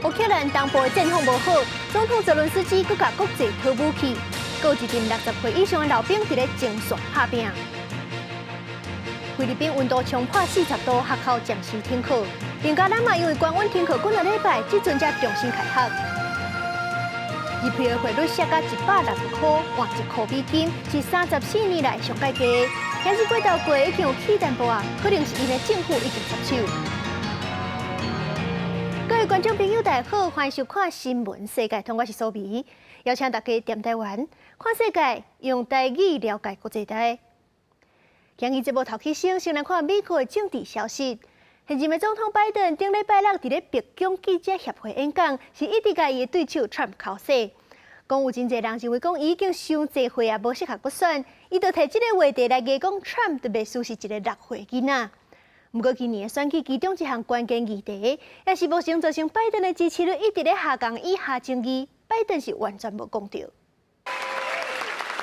烏克蘭東部的戰況無好，總統澤倫斯基閣共國際討武器，閣有一陣60歲以上的老兵佇咧前線拍拚。菲律賓溫度衝破40度，學校暫時停課。孟加拉嘛因為高溫停課幾若禮拜，這陣才重新開學。日幣的匯率下到160塊換1塊美金，是34年來上蓋低。今日過頭過已經有起淡薄仔，可能是因為政府已經插手。各位觀眾朋友，大家好，歡迎收看《新聞世界通》，我是蘇美，邀請大家踮台灣看世界，用台語了解國際大。今日節目頭起先，先來看美國的政治消息。現任的總統拜登頂禮拜六佇咧白宮記者協會演講，是一直共伊的對手川普剾洗。講有真濟人認為講伊已經傷濟歲啊，無適合閣選，伊就提這个話題來講，川普就袂輸是一个6歲囡仔。毋過今年的選舉其中一項關鍵議題，也是目前造成拜登的支持率一直咧下降以下爭議，拜登是完全無講著。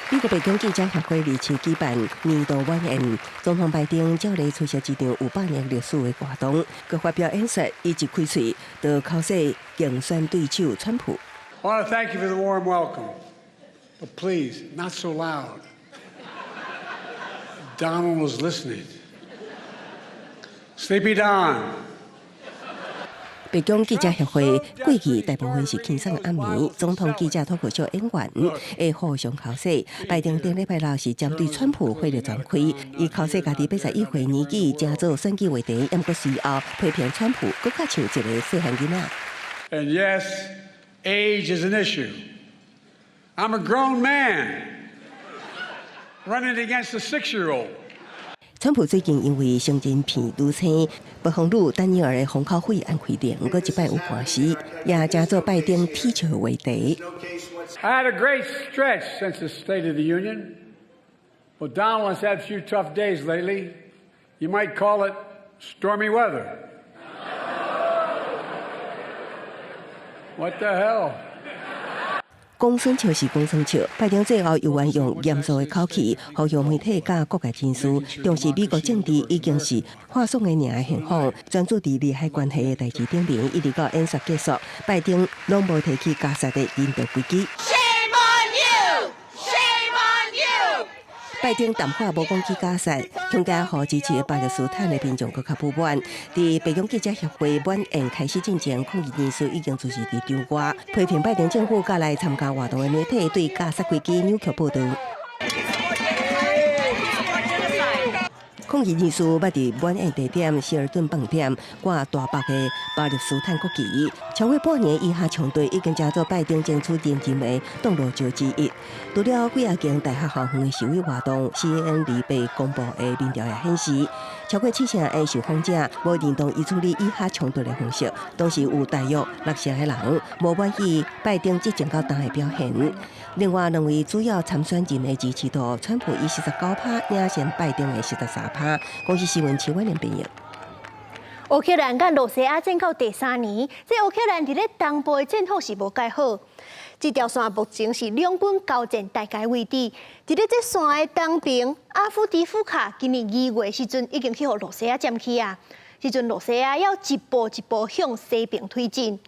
美國白宮記者協會27舉辦年度晚宴，總統拜登照例出席這場有100年歷史的活動，閣發表演說，伊一開喙就剾洗競選對手川普。 I want to thank you for the warm welcome, but please, not so loud. Donald was listening. Sleepy Don. 白宮記者協會過去大部分是輕鬆暗暝，總統記者脫口秀演員會互相剾洗。拜登頂禮拜六是針對川普火力全開，伊剾洗家己81歲年紀，成做選舉話題，毋過隨後批評川普，閣較像一個細漢囡仔。 And yes, age is an issue. I'm a grown man running against a 6-year-old. 川普最近因為承認騙女星暴風女丹尼爾的封口費案開庭，閣一擺有官司，也成做拜登踢球的話題。 I had a great stretch since the State of the Union, but Donald has had a few tough days lately. You might call it stormy weather. What the hell? 講耍笑是講耍笑，拜登最後猶原用嚴肅的口氣，呼籲媒體佮各界人士重視美國政治已經是話爽的爾的現況，專注佇利害關係的代誌頂面，一直到演說結束，拜登攏無提起加薩的人道危機。 Shame on you! Shame on you! 拜登談話無講起加薩，恐驚予支持巴勒斯坦的民眾閣較不滿。佇白宮記者協會晚宴開始進前，抗議人士已經出現佇場外，批評拜登政府佮來參加活動的媒體對加薩危機扭曲報導。抗議人士捌佇晚宴地點希爾頓飯店掛大幅的巴勒斯坦國旗，超過半年以哈衝突已經成做拜登爭取連任的擋路石之一。除了幾仔間大學校園的示威活動，CNN 二八公布的民調也顯示，超過七成的受訪者無認同伊處理以哈衝突的方式，當時有大約六成的人無滿意拜登執政到今的表現。另外，兩位主要參選人的支持度，川普以49趴領先拜登的43趴。公視新聞徐偉玲編譯。烏克蘭佮羅西亞戰到第三年，這烏克蘭佇咧東部的戰況是無蓋好。這條線目前是兩軍交戰大概位置。佇咧這線的東邊，阿夫迪夫卡今年2月時陣已經去予羅西亞佔去啊。這陣羅西亞猶一步一步向西邊推進。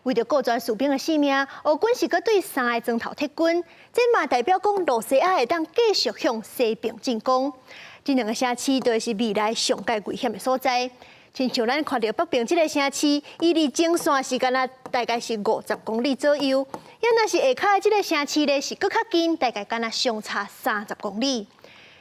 為著顧全士兵的性命，烏軍是閣對三个莊頭撤軍，這嘛代表講羅西亞會當繼續向西邊進攻。這兩个城市都是未來上蓋危險的所在。親像咱看著北邊這个城市，伊離前線是敢若大概是50公里左右。抑若是下跤的這个城市咧，是閣較近，大概敢若相差30公里。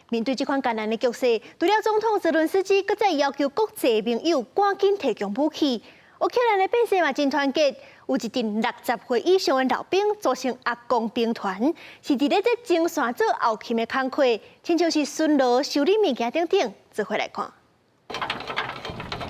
面對這款艱難的局勢，除了總統澤倫斯基閣再要求國際盟友趕緊提供武器，烏克蘭的百姓嘛真團結，有一陣60歲以上的老兵組成阿公兵團，是佇咧這前線做後勤的工課，親像是巡邏、修理物件等等，做伙來看。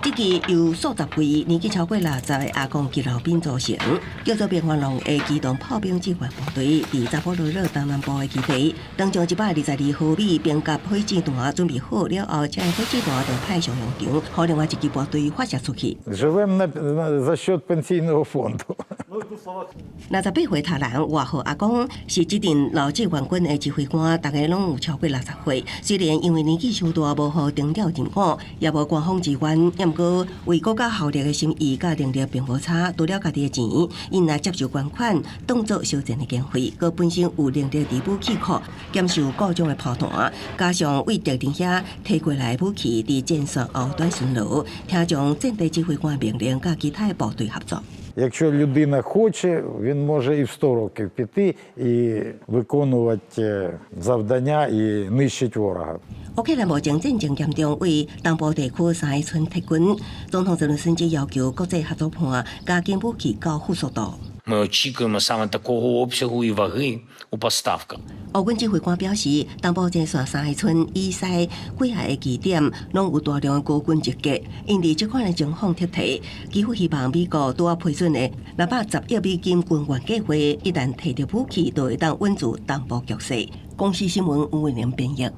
這支由數十位年紀超過60的阿公級老兵組成，叫做邊防龍的機動炮兵志願部隊，佇扎波羅熱東南部的基地，當將122毫米平甲火箭彈準備好了後，這个火箭彈就派上用場，予另外一支部隊發射出去。 Живемо за счет пенсійного фонду. 68歲塔蘭外號阿公，是這陣老志願軍的指揮官，逐家攏有超過60歲。雖然因為年紀傷大，無予徵調入伍，也無官方支援，毋過為國家效力的心意佮能力並無差。除了家己的錢，𪜶若接受捐款，當做修戰的經費，閣本身有能力佇武器庫減受各種的炮彈，加上為敵人遐提過來的武器，佇戰線後端巡邏，聽從戰地指揮官命令，佮其他的部隊合作。 Якщо людина хоче, він може і в 100 років піти і виконувати завдання і нищить ворога. 烏克蘭目前戰情嚴重，為東部地區三个村撤軍。總統澤倫斯基要求國際合作伴加緊武器交付速度。 Ми очікуємо саме такого обсягу і ваги у поставках. 烏軍指揮官表示，東部前線三个村以西幾下個據點，攏有大量的烏軍集結。𪜶佇這款的情況撤退，基輔希望美國拄仔批准的610億美金軍援計劃，一旦提著武器，就會當穩住東部局勢。公視新聞吳偉玲編譯。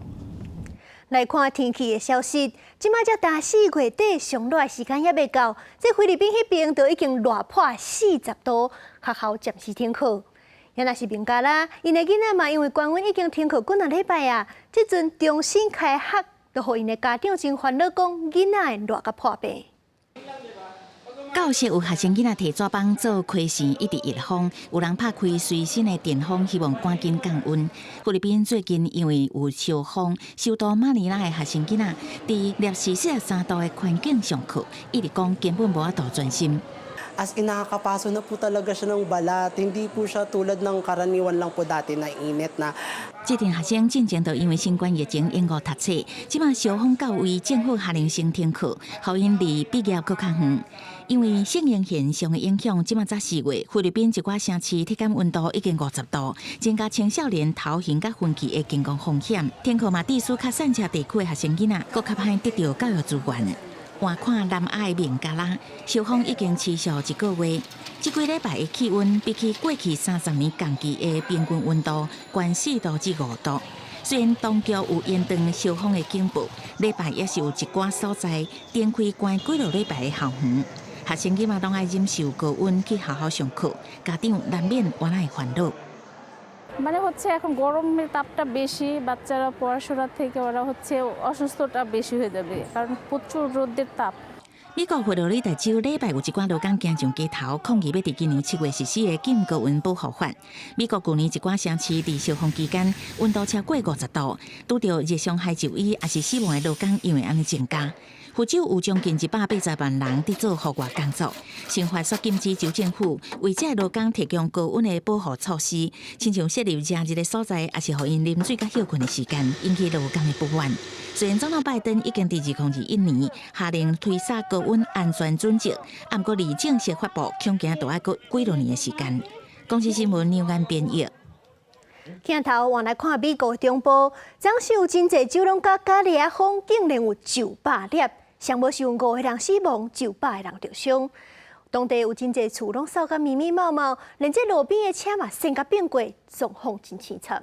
來看天氣的消息，這擺才踏4月底，上熱的時間猶未到，這菲律賓彼邊就已經熱破40度，學校暫時停課。也若是孟加拉，𪜶的囡仔嘛，因為高溫已經停課幾若禮拜啊，這陣重新開學，就予𪜶的家長真煩惱，講囡仔會熱甲破病。教室有學生囡仔提紙板做開扇，一直熱風，有人拍開隨身的電風，希望趕緊降溫。菲律賓最近因為有燒風，首都馬尼拉的學生囡仔佇攝氏43度的環境上課，一直講根本無法度專心。 As in, nakakapaso na po talaga siya ng balat. Hindi po siya tulad ng karaniwan lang po dati na init na 這陣學生進前就因為新冠疫情延誤讀冊，這擺燒風到位，政府下令先停課，予𪜶離畢業閣較遠。因為聖嬰現象的影響，這擺才4月，菲律賓一寡城市體感溫度已經50度，增加青少年頭眩佮昏去的健康風險。停課嘛，致使較散赤地區的學生囡仔，閣較歹得著教育資源。換看南亞的孟加拉，燒風已經持續一個月，這幾禮拜的氣溫比起過去30年同期的平均溫度，懸4度至5度。雖然當局有延長燒風的警報，禮拜也是有一寡所在停開關幾落禮拜的校園，學生囡仔攏愛忍受高溫去學校上課，家長難免原來會煩惱。 মানে হচ্ছে এখন গরমের তাপটা বেশি, বাচ্চারা পড়াশোনা থেকে ওরা হচ্ছে অসুস্থটা বেশি হয়ে যাবে, কারণ প্রচুর রোদের তাপ। 美國佛羅里達州禮拜有一寡勞工行上街頭抗議，欲佇今年7月實施的禁高溫保護法。美國舊年一寡城市佇燒風期間溫度超過50度，拄著熱傷害就醫抑是死亡的勞工因為按呢增加。佛州有將近180萬人佇做戶外工作，新法煞禁止州政府為這個勞工提供高溫的保護措施，親像設立遮熱的所在，抑是予𪜶啉水佮歇睏的時間，引起勞工的不滿。雖然總統拜登已經佇2021年下令推捒高溫安全準則，毋過離正式發布，恐驚都愛閣幾落年的時間。公視新聞劉安編譯。鏡頭換來看美國中部，昨昏有真濟州攏佮伽利亞風，竟然有900粒，上無是有五個人死亡，900個人著傷。當地有真濟厝攏掃甲密密麻麻，連這路邊的車嘛先共變過，狀況真凄慘。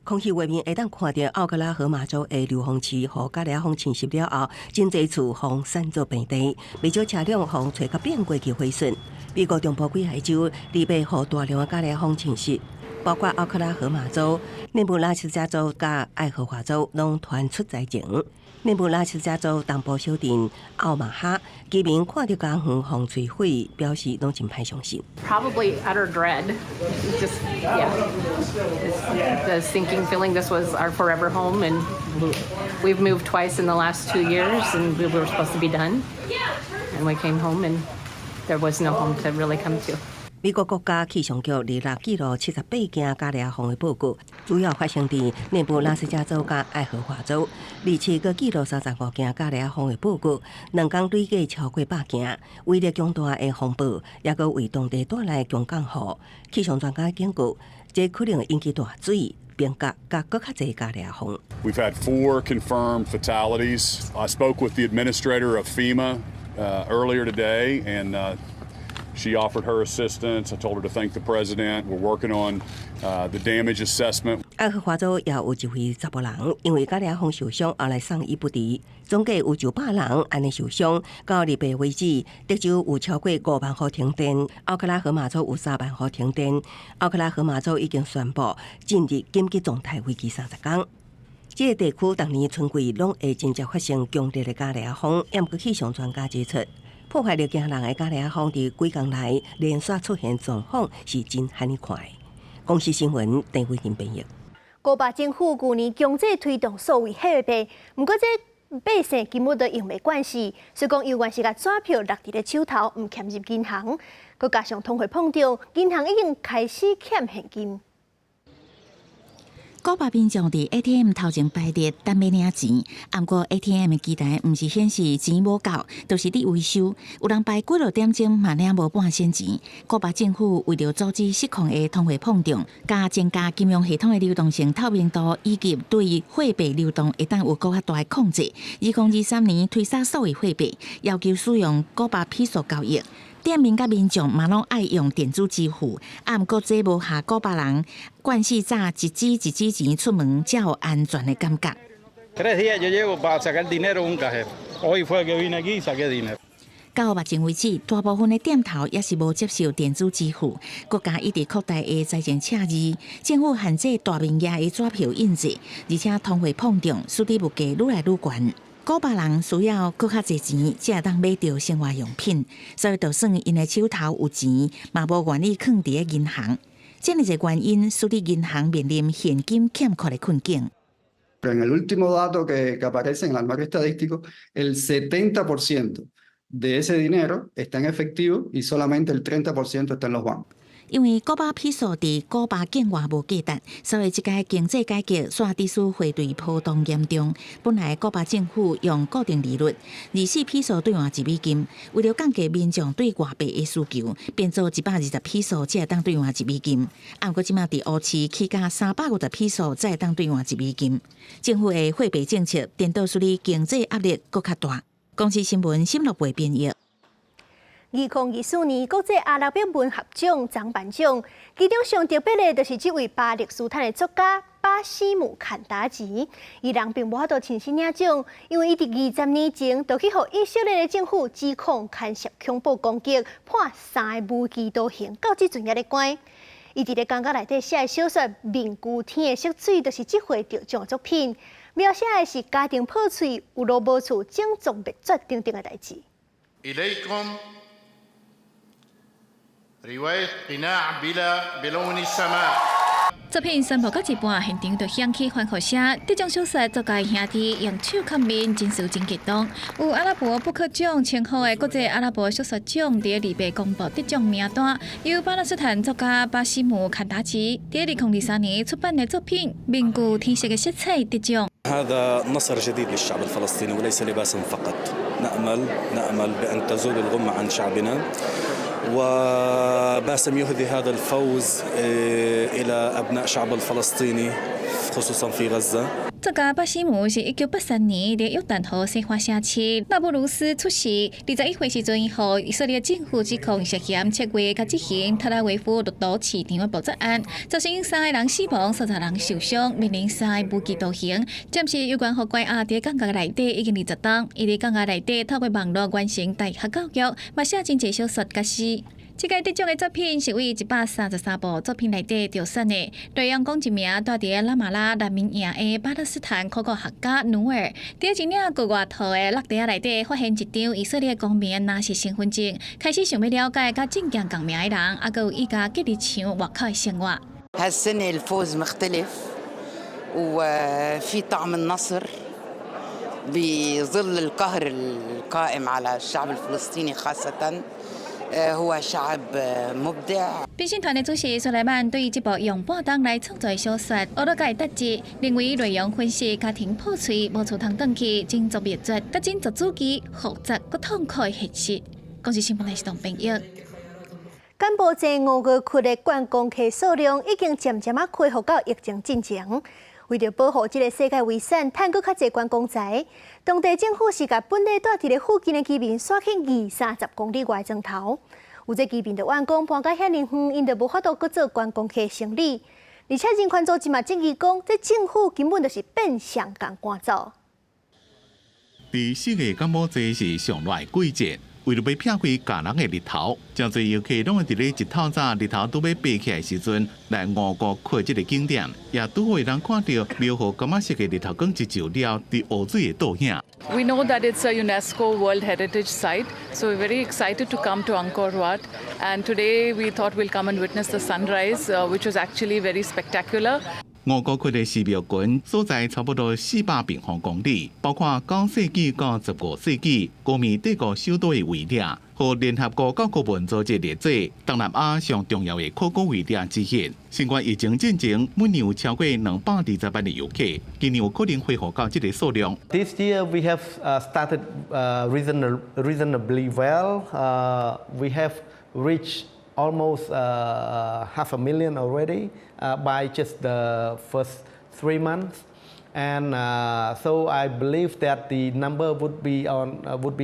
空氣畫面會當看著奧克拉荷馬州的硫磺市，予伽利亞風侵襲了後，真濟厝予散做平地，袂少車輛予吹甲變過去毀損。美國中部幾個州禮拜予大量的伽利亞風侵襲，包括奧克拉荷馬州、內布拉斯加州佮愛荷華州，攏傳出災情。內布拉斯加州東部小鎮奧馬哈居民看著家園予摧毀，表示攏真歹相信。 Probably utter dread. Just, yeah, the sinking feeling this was our forever home, and we've moved twice in the last 2 years, and we were supposed to be done, and we came home, and there was no home to really come to. 美國國家氣象局二六記錄78件伽利亞風的報告，主要發生佇內布拉斯加州佮愛荷華州。二七閣記錄35件伽利亞風的報告，兩工累計超過100件，威力強大的風暴，也閣為當地帶來強降雨。氣象專家警告，這可能引起大水、冰河佮閣較濟伽利亞風。 We've had four confirmed fatalities. I spoke with the administrator of FEMA earlier today, and she offered her assistance. I told her to thank the president. We're working on the damage assessment. 愛荷華州也有一位查埔人，因為咖喱仔風受傷，後來送醫不治。總計有900人按呢受傷。到禮拜為止，德州有超過5萬戶停電，奧克拉荷馬州有3萬戶停電。奧克拉荷馬州已經宣布進入緊急狀態，為期30天。這個地區逐年春季攏會真濟發生強烈的咖喱仔風，毋過氣象專家指出，破壞力驚人的咖喱仔風佇幾工內連續出現狀況是真罕見看的。公視新聞鄭偉仁編譯。古巴政府舊年強制推動數位貨幣，毋過這百姓根本都用袂慣勢，所以講猶原是共紙票落佇咧手頭，毋儉入銀行。閣加上通貨膨脹，銀行已經開始欠現金。古巴民眾佇 ATM 頭前排列等欲領錢，毋過 ATM 機台毋是顯示錢無夠，就是佇維修。有人排幾落點鐘嘛領無半仙錢。古巴政府為著阻止失控的通貨膨脹，佮增加金融系統的流動性透明度，以及對貨幣流動會當有閣較大的控制。2023年推銷數位貨幣，要求使用古巴披索交易。店面佮民眾嘛攏愛用電子支付，啊，毋過這無予古巴人慣勢紮一支一支錢出門，才有安全的感覺。 3 días yo llevo para sacar dinero un cajero. Hoy fue que vine aquí y saqué dinero. 到目前為止，大部分的店頭猶是無接受電子支付。國家一直擴大的財政赤字，政府限制大面額的紙票印製，而且通貨膨脹，使得物價愈來愈懸。古巴人需要閣較濟錢，才會當買著生活用品，所以就算𪜶的手頭有錢，嘛無願意囥佇咧銀行。這爾濟原因，使得銀行面臨現金欠缺的困境。 Pero en el último dato que aparece en el armario estadístico, el 70% de ese dinero está en efectivo y solamente el 30% está en los bancos. 因為古巴披索佇古巴境外無價值，所以這屆經濟改革煞致使匯兌波動嚴重。本來古巴政府用固定利率，24披索兌換1美金，為著降低民眾對外幣的需求，變做120披索才會當兌換1美金。啊，毋過這馬佇烏市起價350披索才會當兌換1美金。政府的貨幣政策顛倒使得經濟壓力閣較大。公視新聞沈樂貝編譯。2024年國際阿拉伯文學獎總頒獎，其中上特別的，就是這位巴勒斯坦的作家巴西姆坎達吉。伊人並無法度親身領獎，因為伊佇20年前就去予以色列的政府指控牽涉恐怖攻擊，判三個無期徒刑，到這陣猶咧關。伊佇咧監獄內底寫的小說《面具天的色水》，就是這回得獎作品，描寫的是家庭破碎、有路無厝、種族滅絕等等的代誌。 إليكم رواية قناع بلا بلون السماء。作品宣布到一半，現場就響起歡呼聲。得獎小說作家兄弟用手崁面，情緒真激動。有阿拉伯布克獎稱號的國際阿拉伯小說獎，佇禮拜公布得獎名單，由巴勒斯坦作家巴西姆坎達吉佇2023年出版的作品《面具天色的色彩》得獎。 هذا نصر جديد للشعب الفلسطيني وليس لباسم فقط. نأمل نأمل بأن تزول الغمة عن شعبنا وباسم يهدي هذا الفوز إلى أبناء شعب الفلسطيني خصوصا في غزة。作家巴西姆是1983年佇約旦河西岸城市納布盧斯出世。21歲時陣，伊予以色列政府指控涉嫌策劃佮執行特拉維夫駱駝市場的爆炸案，造成三个人死亡、30人受傷，面臨三个無期徒刑。暫時猶原予關押佇監獄內底已經20冬，伊佇監獄內底透過網路完成大學教育，嘛寫真濟小說佮詩。這屆得獎的作品是為133部作品內底挑選的。內容講一名蹛佇拉馬拉難民營的巴勒斯坦考古學家努爾，佇一領舊外套的落袋內底發現一張以色列公民的藍色身份證，開始想欲了解佮政見仝名的人，猶閣有伊家隔離牆外口的生活。 هالسنة الفوز مختلف وفي طعم النصر بظل القهر القائم على الشعب الفلسطيني خاصة هو شعب مبدع。評審團的主席蘇萊曼對於這部用半冬來創作的小說，學了解得知，認為內容分析家庭破碎、無厝通轉去、種族滅絕、佮種族主義複雜閣痛苦的現實。公視新聞系統編譯。柬埔寨吳哥窟的觀光客數量已經漸漸仔恢復到疫情進前。為著保護這个世界遺產，趁閣較濟觀光財，當地政府是共本來蹛佇咧附近的居民徙去二三十公里外的莊頭。有這居民就怨講搬甲遐爾遠，𪜶就無法度閣做觀光客生理。而且人權組織嘛質疑講，這政府根本就是變相共趕走。佇四月柬埔寨是上熱季節，為著欲避開咬人的日頭，誠濟遊客攏會佇咧一透早日頭拄欲爬起來時陣來吳哥窟這个景點，也拄好會當看著描予柑仔色的日頭光一照了，佇湖水的倒影。 We know that it's a UNESCO World Heritage Site, so we're very excited to come to Angkor Wat. And today we thought we'll come and witness the sunrise, which was actually very spectacular. 吳哥窟的寺廟群所在差不多400平方公里，包括9世紀到15世紀高棉帝國首都的遺跡，予聯合國教科文組織列做東南亞上重要的考古遺跡之一。新冠疫情進前，每年有超過220萬的遊客，今年有可能恢復到這个數量。 This year we have started reasonably well. We have reached almost half a million already by just the first 3 months. And so I believe that the number would be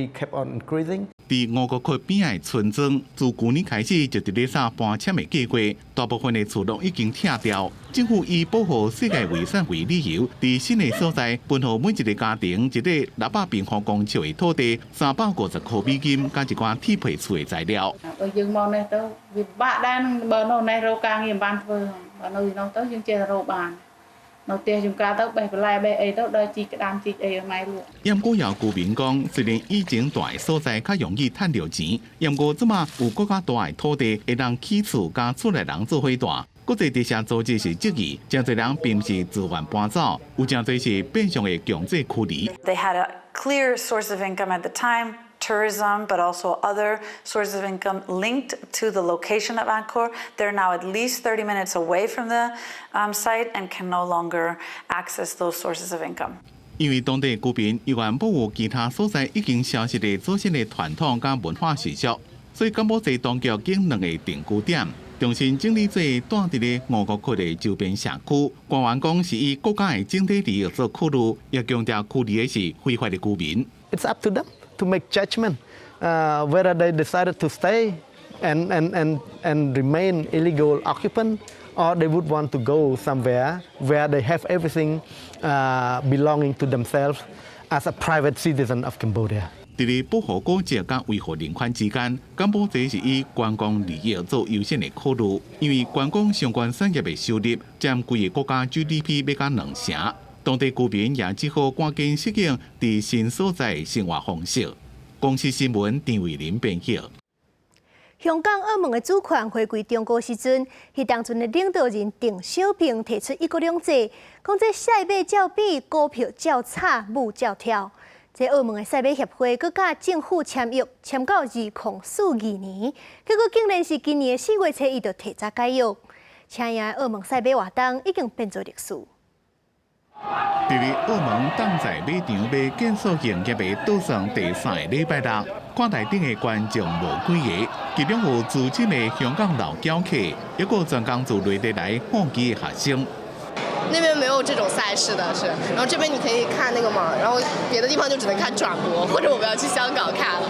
kept on increasing. 佇吳哥窟邊仔的村莊，自舊年開始就佇咧掃搬遷的計劃，大部分的厝攏已經拆掉。政府以保護世界遺產為理由，佇新的所在分予每一个家庭一個600平方公尺的土地，350塊美金，佮一寡鐵皮厝的材料。 បើយើងមកនេះទៅវាពិបាកដែរហ្នឹងបើនៅនេះរកការងារមិនបានធ្វើបើនៅនោះទៅយើងចេះតែរកបាននៅផ្ទះចំការទៅបេះបន្លែបេះអីទៅដល់ជីក្តាមជីអីឲ្យម៉ែលក់毋過有居民講，雖然以前蹛的所在較容易趁著錢，毋過這馬有閣較大的土地，會當起厝佮厝內人做伙蹛。國際特赦組織是質疑，誠濟人並毋是自願搬走，有誠濟是變相的強制驅離。 They had a clear source of income at the time, tourism, but also other sources of income linked to the location of Angkor. They're now at least 30 minutes away from the site and can no longer access those sources of income. 因為當地居民猶原保有其他所在已經消失的祖先的傳統佮文化習俗，所以柬埔寨當局揀兩個定居點，重新整理做蹛佇咧吳哥窟的周邊社區。官員講是以國家的整體利益做考慮，也強調驅離的是非法的居民。 It's up to them to make judgment whether they decided to stay and remain illegal occupant or they would want to go somewhere where they have everything belonging to themselves as a private citizen of Cambodia. 佇咧保護古蹟佮維護人權之間，柬埔寨是以觀光利益做優先的考慮，因為觀光相關產業的收入佔規个國家 GDP 欲到兩成。當地居民也只好趕緊適應佇新所在的生活方式。公視新聞陳慧琳編譯。香港、澳門的主權回歸中國時陣，彼當陣的領導人鄧小平提出一國兩制，講這賽馬照比，股票照炒，舞照跳。這澳門的賽馬協會閣佮政府簽約，簽到2042年，結果竟然是今年的4月初一就提早解約。請贏澳門賽馬活動已經變做歷史。佇咧澳門當在馬場欲結束營業的倒算第三個禮拜六，看台頂的觀眾無幾个，其中有資深的香港老轎客，抑閣專工自內地來好奇的學生。那邊沒有這種賽事的，是，然後這邊你可以看那個嘛，然後別的地方就只能看轉播，或者我們要去香港看了。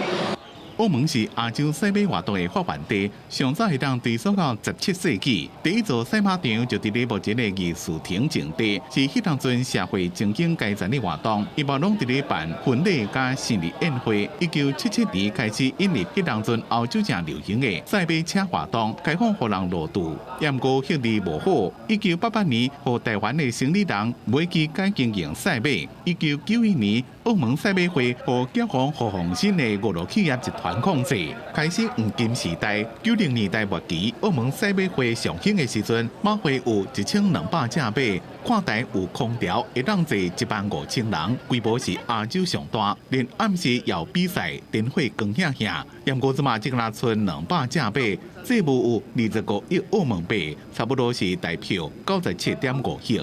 澳門是亞洲賽馬活動的發源地，上早會當追溯到17世紀，第一座賽馬場就佇咧目前的議事亭前地，是彼當陣社會精英階層的活動，一般攏佇咧辦婚禮佮生日宴會。1977年開始引入彼當陣歐洲正流行的賽馬車活動，開放予人落注，毋過效率無好。1988年，予台灣的生理人買去改經營賽馬。1991年，澳門賽馬會予僑方何鴻燊的五樂企業集團控制，開始黃金時代。90年代末期，澳門賽馬會上興的時陣，馬會有1200隻馬，看台有空調，會當坐1萬5千人，規模是亞洲上大。連暗時也有比賽，燈火光顯顯。毋過這馬只若賰200隻馬，債務有25億澳門幣，差不多是台票97.5億。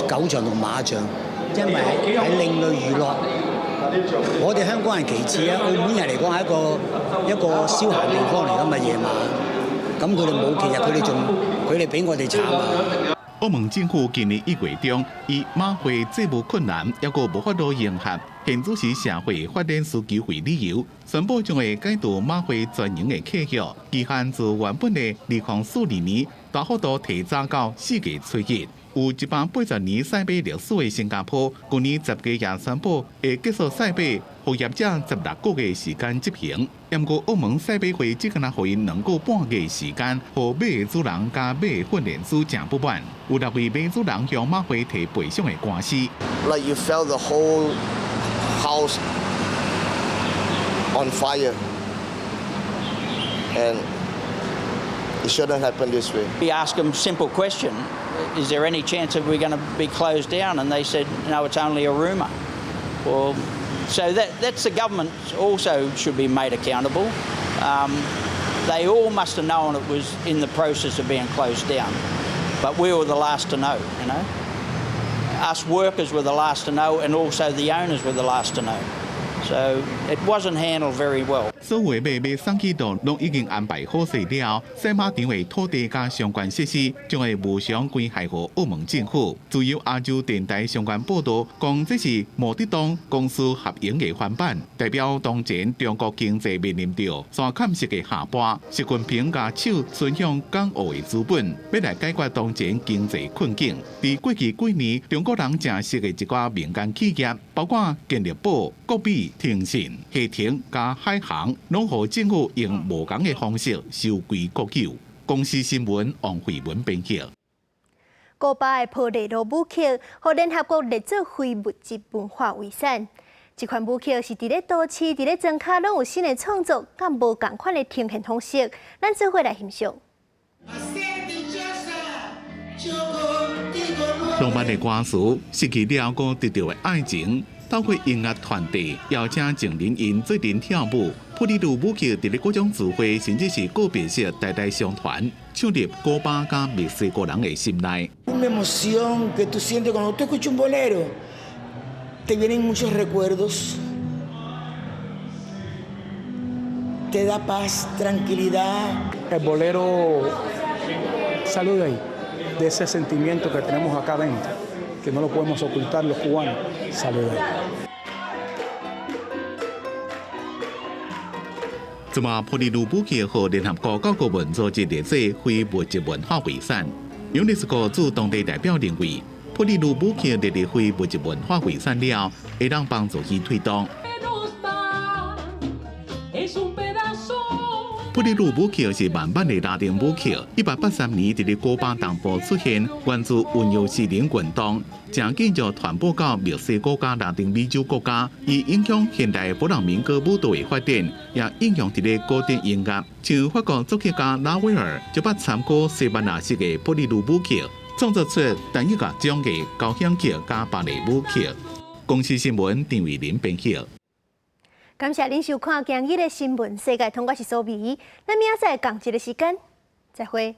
狗場同馬場，因為係另類娛樂。我哋香港人其次啊，澳門人嚟講係一個消閒地方嚟㗎嘛，夜晚。咁佢哋冇，其實佢哋仲佢哋比我哋慘啊！澳門政府今年1月中，以馬會債務困難，抑閣無法度迎合現主時社會發展需求為理由，宣布將會解除馬會專營的契約，期限自原本的2042年大幅度提早到4月初1。有180年賽馬歷史的新加坡，去年10月也宣布會結束賽馬服業者16個月時間執行。毋過澳門賽馬會只敢若予𪜶2個半月時間，予馬的主人佮馬的訓練師誠不滿。有六位馬主人向馬會提賠償的官司。 Like you felt the whole house on fire, and it shouldn't happen this way. We asked them simple question: Is there any chance that we're going to be closed down? And they said, no, it's only a rumour. Well, so that's the government also should be made accountable. They all must have known it was in the process of being closed down, but we were the last to know. Us workers were the last to know, and also the owners were the last to know. So it wasn't handled very well. 所有馬欲送去佗，攏已經安排好勢了。賽馬場的土地佮相關設施將會無償歸還予澳門政府。自由亞洲電台相關報導講，這是毛澤東公私合營的翻版，代表當前中國經濟面臨著山崁式的下坡。習近平共手伸向港澳的資本，欲來解決當前經濟困境。佇過去幾年，中國人誠熟的一寡民間企業，包括健力寶、國美、騰訊、攜程佮海航，攏予政府用無仝的方式收歸國有。公視新聞王慧文編輯。古巴的波雷羅舞曲，予聯合國列做非物質文化遺產。這款舞曲是佇咧都市、佇咧莊跤，攏有新的創作，佮無仝款的呈現方式。咱做伙來欣賞。浪漫的歌詞，失去了閣得著的愛情，透過音樂傳遞，邀請情人𪜶做陣跳舞。波麗魯舞曲佇咧各種聚會，甚至是告別式，代代相傳，唱入古巴佮墨西哥人的心內。 Una emoción que tú sientes cuando tú escuchas un bolero, te vienen muchos recuerdos, te da paz, tranquilidad. El bolero salió de ahí, de ese sentimiento que tenemos acá adentro, que no lo podemos ocultar los cubanos, salió de ahí. 這馬波麗魯舞曲予聯合國教科文組織列做非物質文化遺產。尤涅斯科駐當地代表認為，波麗魯舞曲列入非物質文化遺產了，會當幫助伊推動。波麗魯舞曲是慢板的拉丁舞曲，1883年佇咧古巴東部出現，源自溫柔詩人運動，誠緊就傳播到墨西哥佮拉丁美洲國家，伊影響現代佛朗明哥舞蹈的發展，也應用佇咧古典音樂。像法國作曲家拉威爾就捌參考西班牙式的波麗魯舞曲，創作出單一樂章的交響曲佮芭蕾舞曲。公視新聞張偉林編輯。感謝恁收看今日的新聞世界通，我是蘇美，咱明仔載仝一个時間，再會。